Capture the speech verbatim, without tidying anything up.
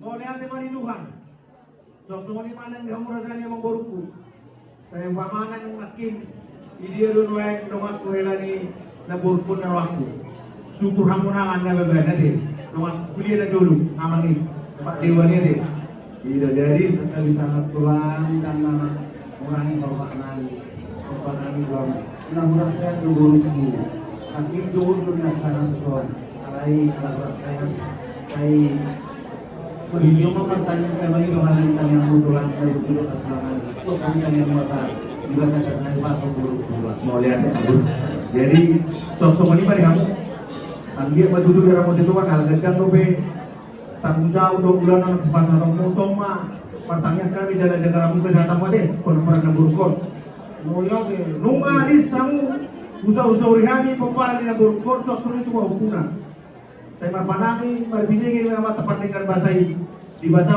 Mauliate ma di Tuhan. Songon i ma nang di hamu raja ni amangborungku. Sai umpamana nangkin, di dia do nuaeng donganku hela ni namborungkon na rohangku. Suhut hamonangan na babaen ate. Donganku kuliah na jolo, amang i. Pak Dewa ni ate. Ida jadi, tetap bisa ngatulangkan nama orang yang hormat nani. Sopan nani bang. Nah, udah saya do borungku. Tapi do do na sangat son. Alai, kalau saya, saya Mauliate ma. Jadi, songon i ma di hamu. Anggiat ma tutu diramoti Tuhan, ala ganjang dope tanggung jawab dohot ulaon na sipasatongmu, tong ma martangiang hami jala jaga hamu kesehatanmu ate, pomparan namborungkon. Mauliate. Nunga ris hamu, husahusauri hami pomparan ni namborungkon, suang songon i tu pahompunan. Sai marpanangi, marbinege ma amanta pardenggan basa i. Di basa